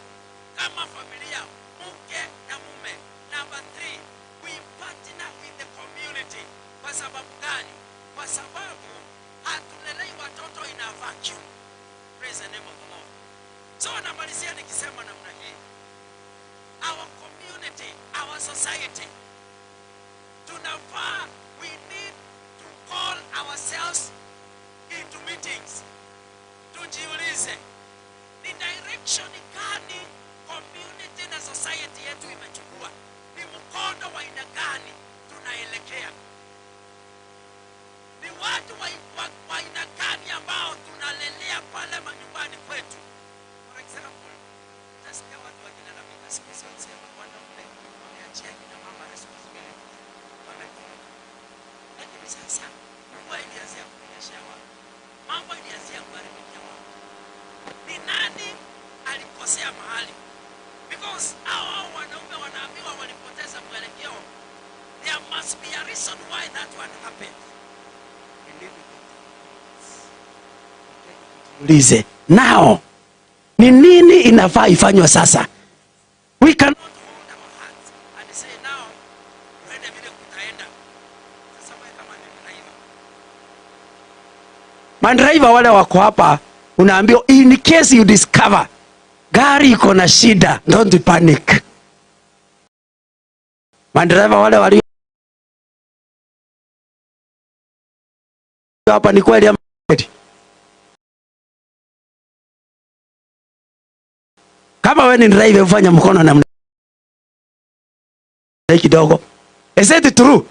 Kama familia, mke na mume. Number three, we partner with the community. Kwa sababu gani? Kwa sababu hatulelei watoto in a vacuum. Praise the name of the Lord. So namalizia nikisema namna hii. Our community, our society, tunafaa, we need to call ourselves into meetings. Tujiulize, ni direction gani community na society yetu imechukua? Ni mkondo wa aina gani tunaelekea? Ni watu wa aina gani ambao tunalelea pale manyumbani kwetu? For example, utasikia watu wakilalamika siku hizi wakisema wanaume wameachia kina mama responsibility, wametoroka. Lakini sasa mvua ilianzia kunyeshea wapi? Mambo ilianzia kuharibikia wapi? Ni nani alikosea mahali? Because hao wanaume wanaambiwa walipoteza mwelekeo. There must be a reason why that one happened. Ulize nao ni nini inafaa ifanywe sasa? We cannot hold our hands and say now tuende vile kutaenda. Sasa wewe kama ni driver, Mandriver wale wako hapa, unaambiwa in case you discover gari iko na shida, don't panic. Mandriver wale walio hapa, ni kweli ama kweli? Kama wewe ni driver, ufanya mkono namna hii kidogo. Is it true?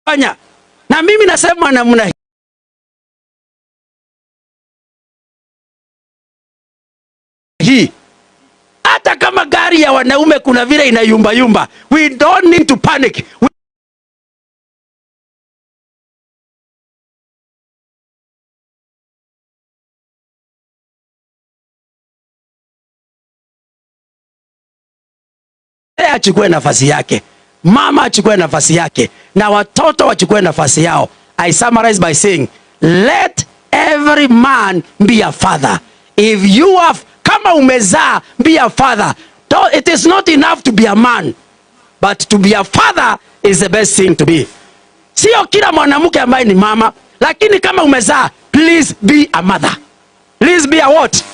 Fanya. Na mimi nasema namna hii, hata kama gari ya wanaume kuna vile inayumba yumba, we don't need to panic. Achukue nafasi yake, mama achukue nafasi yake, na watoto wachukue nafasi yao. I summarize by saying, let every man be a father. If you have, kama umezaa, be a father. It is not enough to be a man, but to be a father is the best thing to be. Sio kila mwanamke ambaye ni mama, lakini kama umezaa, please be a mother. Please be a what?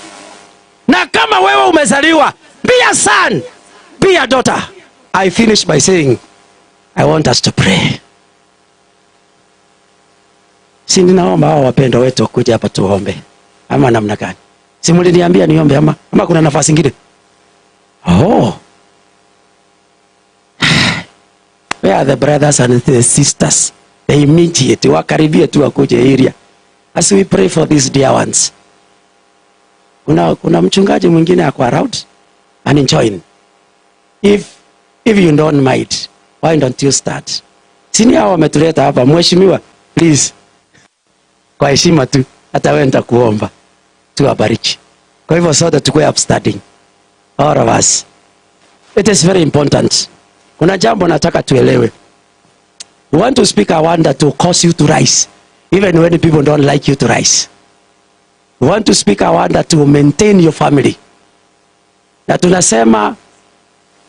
Na kama wewe umezaliwa, be a son, be a daughter. I finish by saying, I want us to pray. Si ninaomba hao wapendwa wetu kuja hapa tuombe. Ama namna gani? Si mliniambia niombe ama kuna nafasi nyingine? Oh. Where are the brothers and the sisters? The immediate wakaribie tu wakuje area. As we pray for these dear ones. Kuna mchungaji mwingine ako around and join. If you don't mind, why don't you start? Sini hao wametuleta hapa, mheshimiwa, please. Kwa heshima tu, hata wewe nitakuomba tuwabariki. Kwa hivyo sote tukue upstanding. All of us. It is very important. Kuna jambo nataka tuelewe. We want to speak a word that will cause you to rise, even when people don't like you to rise. We want to speak a word that will maintain your family. Na tunasema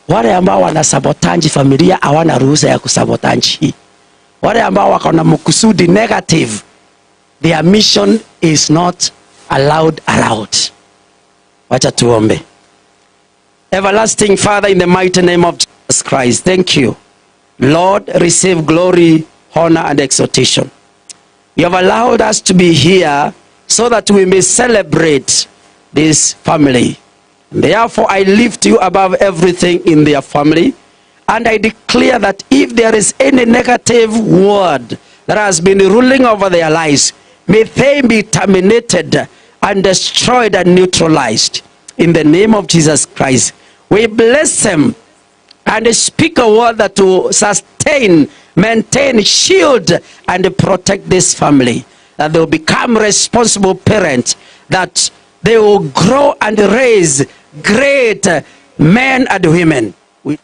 wale ambao wanasabotage familia hawana ruhusa ya kusabotage hii. Wale ambao wako na mkusudi negative, their mission is not allowed around. Wacha tuombe. Everlasting Father, in the mighty name of Jesus Christ, thank you. Lord, receive glory, honor, and exaltation. You have allowed us to be here so that we may celebrate this family. Therefore, I lift you above everything in their family, and I declare that if there is any negative word that has been ruling over their lives, may they be terminated and destroyed and neutralized. In the name of Jesus Christ, we bless them and speak a word that will sustain, maintain, shield, and protect this family. That they will become responsible parents, that they will grow and raise great men and women. We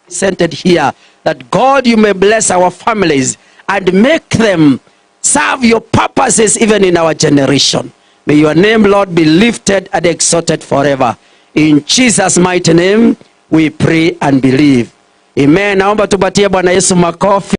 centered here, that God, you may bless our families and make them serve your purposes even in our generation. May your name, Lord, be lifted and exalted forever. In Jesus' mighty name, we pray and believe. Amen. Naomba tupatie Bwana Yesu makofi.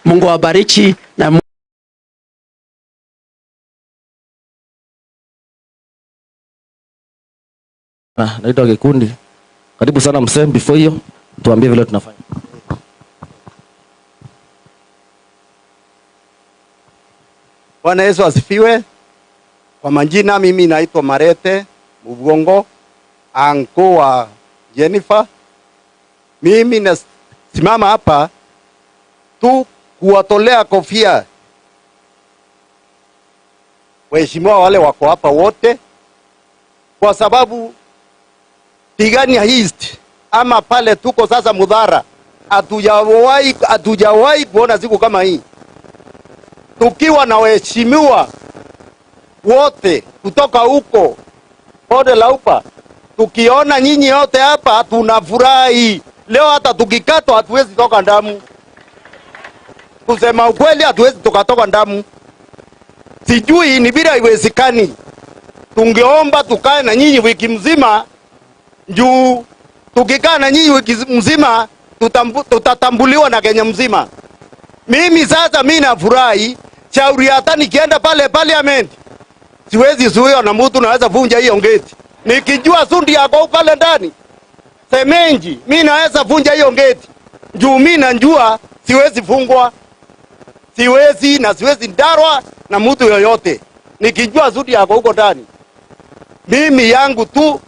Mungu awabariki na Naitwa Gikundi. Karibu sana msee, before hiyo tuambie vile tunafanya. Bwana Yesu asifiwe. Kwa majina mimi naitwa Marete Mubwongo, anko wa Jennifer. Mimi nasimama hapa tu kuwatolea kofia waheshimiwa wale wako hapa wote, kwa sababu Tigania East ama pale tuko sasa Mudhara, hatujawahi kuona siku kama hii tukiwa na waheshimiwa wote kutoka huko Bonde la Ufa. Tukiona nyinyi wote hapa tunafurahi. Leo hata tukikatwa hatuwezi toka damu. Kusema ukweli hatuwezi tukatoka damu. Sijui ni bila haiwezekani. Tungeomba tukae na nyinyi wiki mzima, juu tukikaa na nyinyi wiki mzima tutatambuliwa na Kenya mzima. Mimi sasa mimi nafurahi, shauri hata nikienda pale parliament siwezi zuiwa na mtu, naweza vunja hiyo ngeti. Nikijua Sundi yako pale ndani semenji, mimi naweza vunja hiyo ngeti. Juu mimi najua siwezi fungwa. Siwezi na siwezi ndarwa na mtu yoyote. Nikijua Sundi yako huko ndani. Mimi yangu tu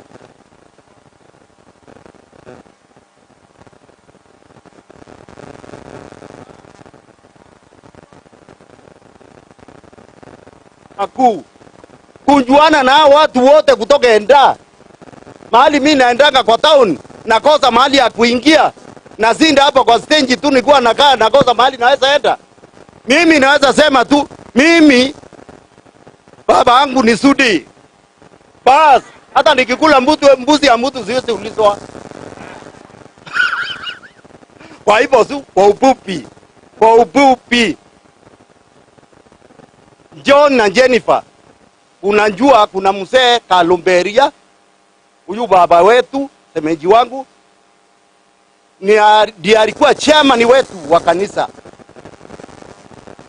makuu kujuana na watu wote kutoka enda mahali mimi naendanga kwa town, nakosa mahali ya kuingia, nazinda hapa kwa stage tu nilikuwa nakaa, nakosa mahali naweza enda. Mimi naweza sema tu mimi baba yangu ni Sudi. Bas, hata nikikula mbuzi ya mtu siwezi ulizwa. Kwa hivyo tu kwa upupi John na Jennifer, unajua kuna mzee Kalumberia, huyu baba wetu, semeji wangu, ndiye alikuwa chairman wetu wa kanisa.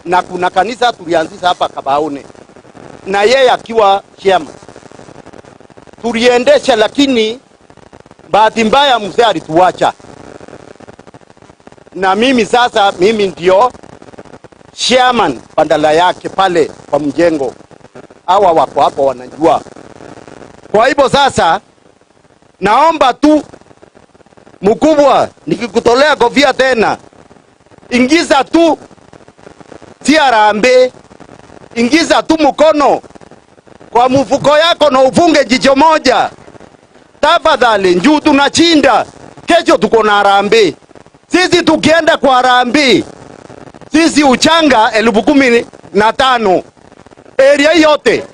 Na kuna kanisa tulianzisha hapa Kabaone, na yeye akiwa chairman. Tuliendesha, lakini bahati mbaya mzee alituacha. Na mimi sasa, mimi ndio chairman badala yake pale kwa mjengo. Hawa wako hapo wanajua. Kwa hivyo sasa naomba tu mkubwa, nikikutolea kofia tena, ingiza tu tiarambe, ingiza tu mkono kwa mfuko yako na ufunge jicho moja. Tafadhali, njoo tunachinda. Kesho tuko na harambee. Sisi tukienda kwa harambee, sisi uchanga 15,000 area yote.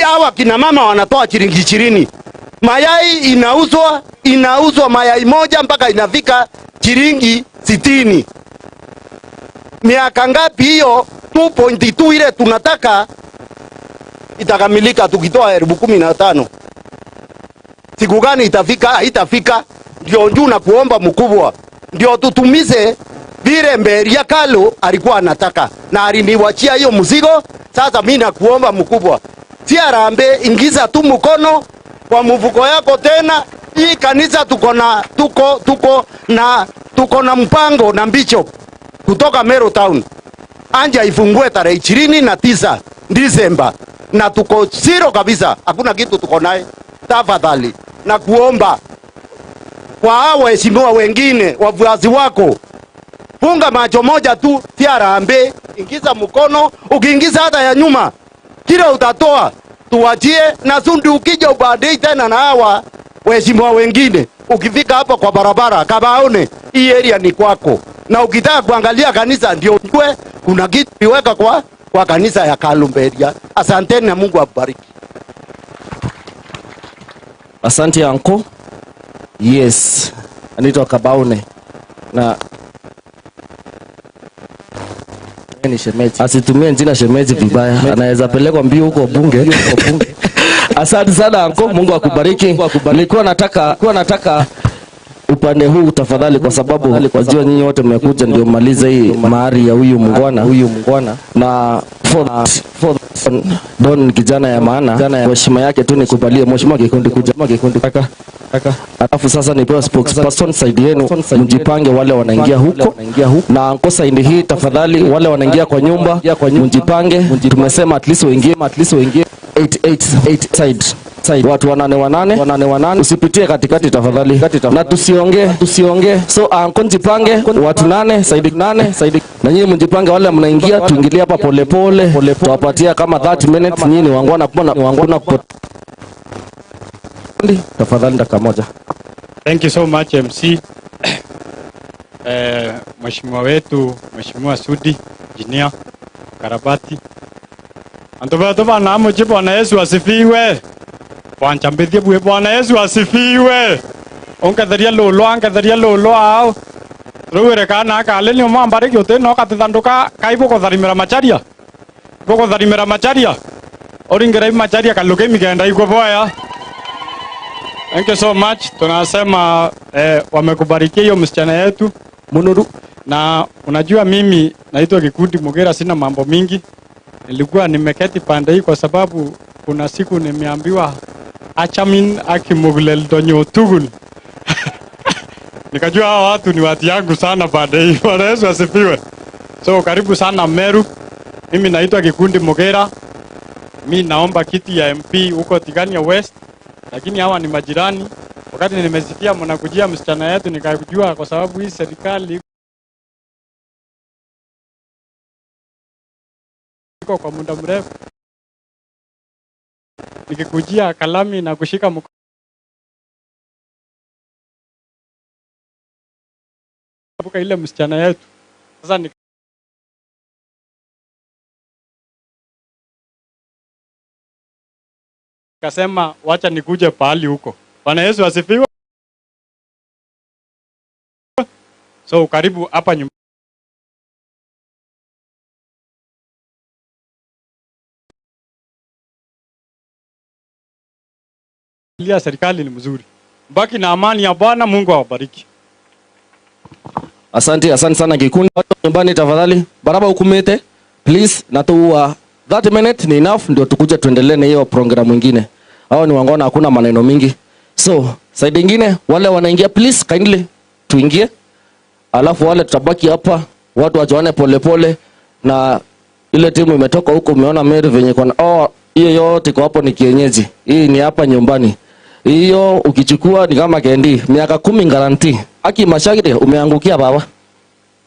Hawa kina mama wanatoa shilingi 20. Mayai inauzwa mayai moja mpaka inafika shilingi 60. Miaka ngapi hiyo? 2.2 ile tunataka itakamilika tukitoa 15,000. Siku gani itafika? Haitafika. Ndio njoo na kuomba mkubwa, ndio tutumize vile Mberia Kalo alikuwa anataka na aliniwachia hiyo mzigo. Sasa mimi nakuomba mkubwa, tiarambe, ingiza tu mkono kwa mfuko yako tena. Hii kanisa tuko na mpango na bishop kutoka Meru Town. Anja ifungue tarehe 29 Disemba. na tuko zero kabisa, hakuna kitu tuko naye. Tafadhali na kuomba kwa hao waheshimiwa wengine, wafuasi wako, funga macho moja tu, tiarambe, ingiza mkono, ukiingiza hata ya nyuma kile utatoa tuwachie, na sundi ukija ubadili tena na hawa waheshimiwa wengine. Ukifika hapa kwa barabara Kabaone, hii area ni kwako, na ukitaka kuangalia kanisa ndio ujue kuna kitu iweka kwa kanisa ya Kalumberia. Asanteni na Mungu awabariki. Asante anko. Yes, anaitwa Kabaone na ni shemeji. Asitumie jina shemeji vibaya, anaweza pelekwa mbio huko bunge. Asante sana anko, Mungu akubariki. Nilikuwa nataka upande huu tafadhali, kwa sababu wajua nyinyi wote mmekuja ndio malize hii mahari ya huyu mungwana. Na for Don kijana ya maana, heshima yake tu nikubalie mheshimiwa kikundi kuja kikundi kaka. Alafu sasa nipewe spokesperson side yenu, mjipange wale wanaingia huko. Na anko side hii tafadhali, wale wanaingia kwa nyumba mjipange. Tumesema at least waingie 8 8 side. Watu 8 8 8, usipitie katikati tafadhali, na tusiongee. So anko mjipange watu 8 side 8 side, na nyinyi mjipange wale mnaingia, tuingilie hapa pole pole, tuwapatia kama 30 minutes. Nyinyi ni wangwana kuna tafadhali dakika moja. Thank you so much MC. Mheshimiwa wetu Mheshimiwa Sudi Engineer Karabati. Antoba na amuji Bwana Yesu asifiwe. Wanchambithie bwe Bwana Yesu asifiwe. Ongetheria lolo, angetheria lolo ao. Ruwire kana kale ni mwambariki ute no katithanduka kaibu kutharimira macharia. Bukutharimira macharia. Oringera macharia kaluke migenda iko boya. Thank you so much. Tunasema wamekubarikia hiyo msichana yetu Munuru. Na unajua mimi naitwa Kikundi Mugera, sina mambo mingi. Nilikuwa nimeketi pande hii kwa sababu kuna siku nimeambiwa achamin akimugulel donyo tugul. Nikajua hawa watu ni watu yangu sana pande hii. Bwana Yesu asifiwe. So karibu sana Meru. Mimi naitwa Kikundi Mugera. Mimi naomba kiti ya MP huko Tigania West. Lakini hawa ni majirani. Wakati nimesikia mnakujia msichana yetu nikajua kwa sababu hii serikali iko kwa muda mrefu. Nikikujia kalami na kushika mkono ile msichana yetu. Sasa nikasema wacha nikuje pahali huko. Bwana Yesu asifiwe. So karibu hapa nyumbani. Serikali ni mzuri. Mbaki na amani ya Bwana, Mungu awabariki. Asante, asante sana kikundi. Watu nyumbani tafadhali, baraba hukumete please, na tuwa 30 minutes ni enough ndio tukuje tuendelee na hiyo program nyingine. Hao ni wangona, hakuna maneno mingi. So side nyingine wale wanaingia please kindly tuingie. Alafu wale tutabaki hapa, watu wajoane pole pole, na ile timu imetoka huko, umeona Mary venye kwa oh, hiyo yote iko hapo ni kienyeji. Hii ni hapa nyumbani. Hiyo ukichukua ni kama kendi, miaka 10 guarantee. Aki mashagire umeangukia baba.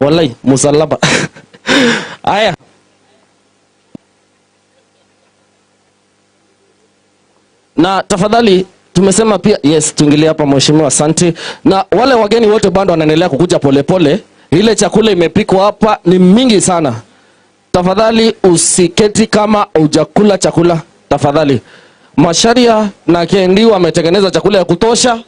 Wallahi musalaba. Haya. Na tafadhali tumesema pia yes, tuingilie hapa mheshimiwa, asante. Na wale wageni wote bado wanaendelea kukuja polepole. Ile chakula imepikwa hapa ni mingi sana. Tafadhali usiketi kama hujakula chakula. Tafadhali. Masharia na Kendi wametengeneza chakula ya kutosha.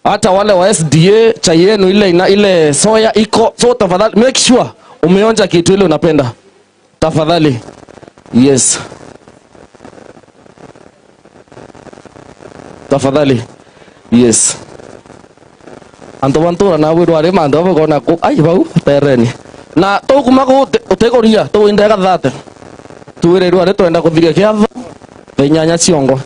Hata wale wa SDA chai yenu ile ile soya iko. So tafadhali make sure umeonja kitu ile unapenda. Tafadhali. Yes. Tafadhali. Yes. Anto na wiru ari mando kona ku ai bau tereni. Na tokuma ku utegoria tu indega thate. Tuwire rware twenda kuthiria kiatho. Thaa 8 ciongo.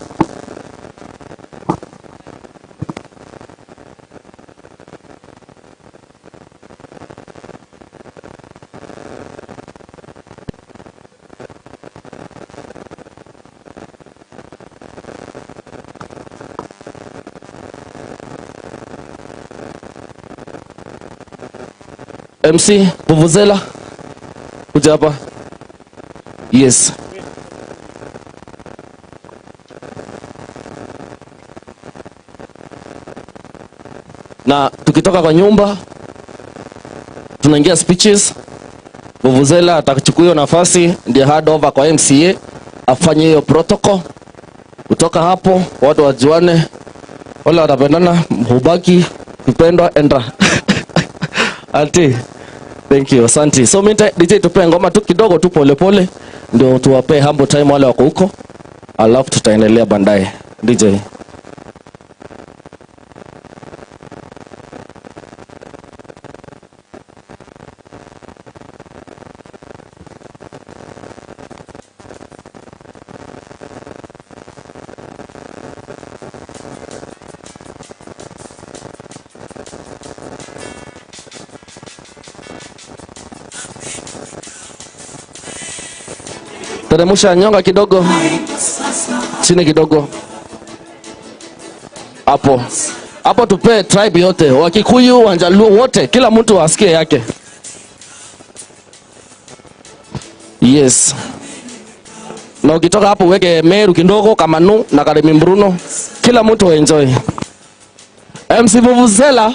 MC Vuvuzela, kuja hapa. Yes. Na tukitoka kwa nyumba tunaingia speeches. Vuvuzela atachukua hiyo nafasi ndiye hand over kwa MCA afanye hiyo protocol. Kutoka hapo watu wajuane, wale watapendana hubaki kupendwa enda. Auntie, thank you, asante. So mimi DJ tupe ngoma tu kidogo tu pole pole ndio tuwape humble time wale wako huko. Alafu tutaendelea baadaye. DJ. Teremusha nyonga kidogo, chini kidogo, hapo hapo. Tupe tribe yote, Wakikuyu, Wajaluo wote, kila mtu asikie yake. Yes. Na ukitoka hapo uweke Meru kidogo, Kamanu na Karimi Mbruno, kila mtu enjoy. MC Vuvuzela.